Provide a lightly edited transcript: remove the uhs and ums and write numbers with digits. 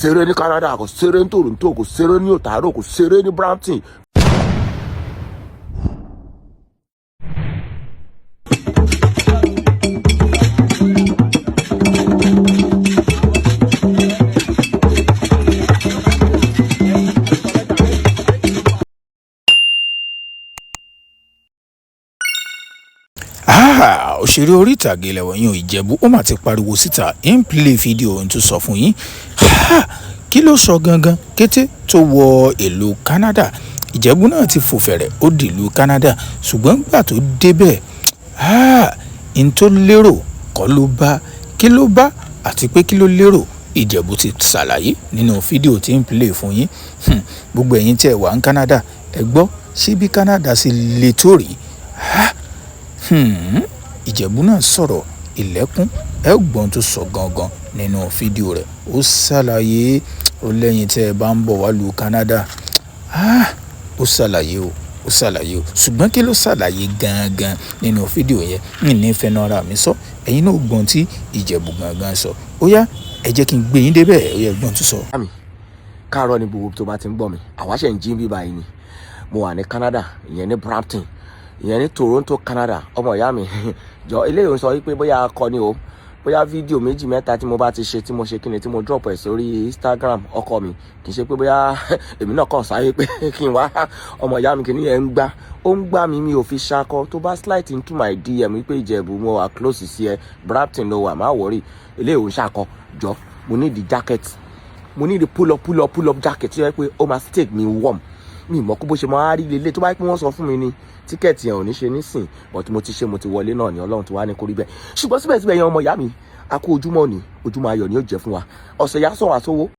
Ṣeré ní Canada, kò ṣeré ní Toronto, kò ṣeré ní Ontario, kò ṣeré ní Brampton. Ah, òṣèré orí ìtàgé ilẹ̀ wọ̀nyí ò Ìjẹ̀bú, ó mà ti pariwo síta in play fídíò ohun tó sọ fún yín. Ah, kí ló sọ gangan? Kété tó wọ ìlú Canada, Ìjẹ̀bú náà ti fò fẹ̀rẹ̀, ó dìlú Canada, ṣùgbọ́n gbà tó débẹ̀, ah, n tó lérò kọ́ ló bá. Kí ló bá àti pé kí ló lérò? Ìjẹ̀bú ti ṣàlàyé nínú fídíò tí ń play fún yín. Gbogbo ẹ̀yin tí ẹ wà ní Canada, ẹ gbọ́, ṣé bí Canada ṣe le tó rèé? Ah, Ìjẹ̀bú náà sọ̀rọ̀ ilẹ̀kùn, ẹ gbọ́n tó sọ gangan nínú fídíò rẹ̀. Ó ṣàlàyé, ó lẹ́yìn tí ẹ bá ń bọ̀ wá lu Canada. Ah, ó ṣàlàyé o, ó ṣàlàyé o, ṣùgbọ́n kí ló ṣàlàyé gangan nínú fídíò yẹn? Ń ní fẹnu ara mi sọ, ẹ̀yin náà gbọ́n tí Ìjẹ̀bú gangan sọ. Ó yá, ẹ jẹ́ kí n gbé yín débẹ̀, ó yẹ gbọ́n tó sọ. Mi káàárọ̀ ní gbogbo tó bá ti ń gbọ́ mi. Àwa ṣe ń jí bí báyìí ni. Mo wà ní Canada, ìyẹn ní Brampton, ìyẹn ní Toronto, Canada. Ọmọ ìyá mi, jọ, eléyìí ń sọ wípé bóyá akọni o, bóyá fídíò méjì mẹ́ta tí mo bá ti ṣe, tí mo ṣe kíni, tí mo drop ẹ̀ sórí Instagram, ọkọ mi, kì í ṣe pé bóyá èmi náà kàn sáyé pé kí n wá. Ọmọ ìyá mi, kìíní yẹn ń gbá, ó ń gbá mi, mi ò fi ṣakọ. Tó bá slide into my DM wípé Ìjẹ̀bú, mo wà close sí ẹ, Brampton ló wà, má worry, eléyìí ò ń ṣakọ. Jọ, mo need the jacket, mo need the pull up, pull up, pull up jacket tó yẹ pé ó máa stay me warm. Mi mọ̀ kó bó ṣe máa rí lélẹ̀. Tó bá yẹ pé wọ́n sọ fún mi ní ticket yẹn ò ní ṣe nísìn, but mo ti ṣe, mo ti wọlé náà ní, Ọlọ́run tó wá ní kó rí bẹ́ẹ̀. Ṣùgbọ́n síbẹ̀síbẹ̀ yẹn, ọmọ ìyá mi, a kú ojúmọ́ ní, ojúmọ́ ayọ̀ ni ó jẹ́ fún wa. Ọ̀sẹ̀ yà sọ̀ wá sówó.